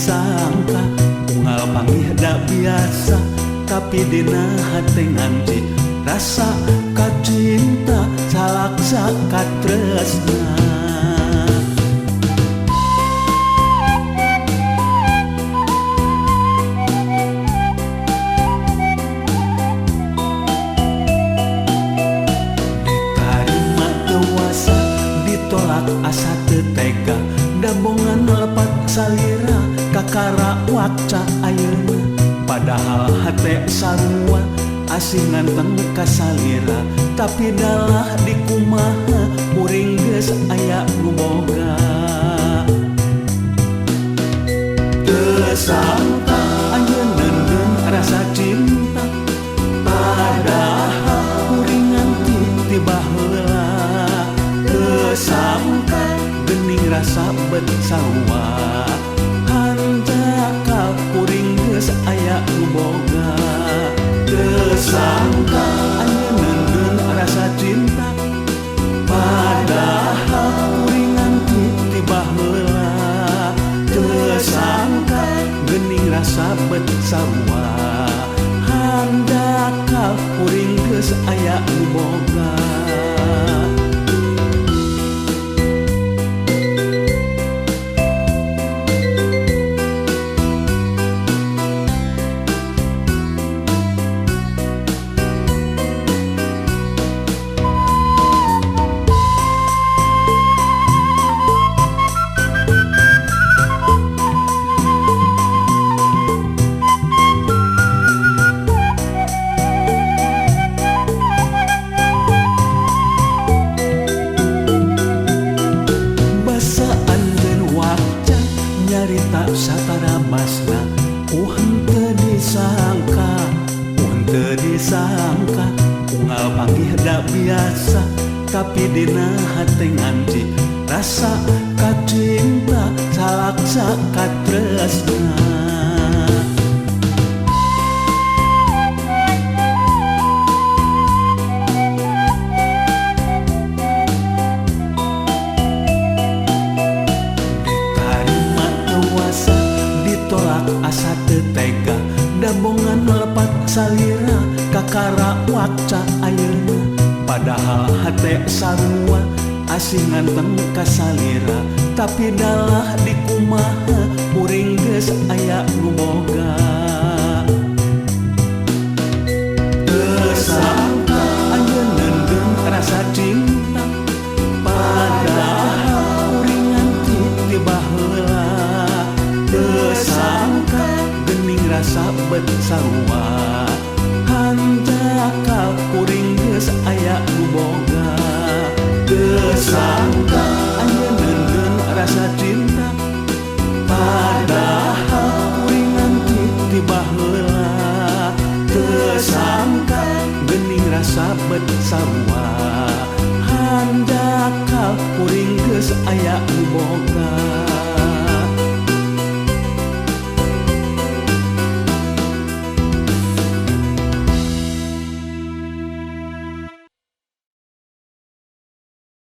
disangka unggal panggih da biasa tapi dina hate nganti rasa kacinta salaksa katresna. Ditarima dewasa ditolak asa teu tega dabongan lepat salira kakara waca ayeuna padahal hate sarua asing nganteng ka salira tapi dalah dikumaha kuring geus aya nu boga. Teu sangka anjeun neundeun rasa cinta padahal kuring nganti ti baheula. Teu sangka geuning rasa bet sarua hanjakal kuring geus aya nu boga. Teu sangka anjeun neundeun rasa cinta padahal kuring nganti ti baheula. Teu sangka geuning rasa bet sarua hanjakal kuring geus aya nu boga. Nyarita satara basna ku henteu disangka, ku henteu disangka unggal panggih da biasa tapi dina hate nganti rasa kacinta salaksa katresna. Ditolak asa teu tega dabongan lepat salira kakara waca ayeuna padahal hate sarua asing nganteng ka salira tapi dalah dikumaha kuring geus aya nu boga. Teu sangka anjeun neundeun rasa cinta padahal kuring nganti ti baheula. Teu sangka geuning rasa bet sarua hanjakal kuring geus aya nu boga. Teu sangka anjeun neundeun rasa cinta padahal kuring nganti ti baheula. Teu sangka geuning rasa bet sarua hanjakal kuring geus aya nu boga.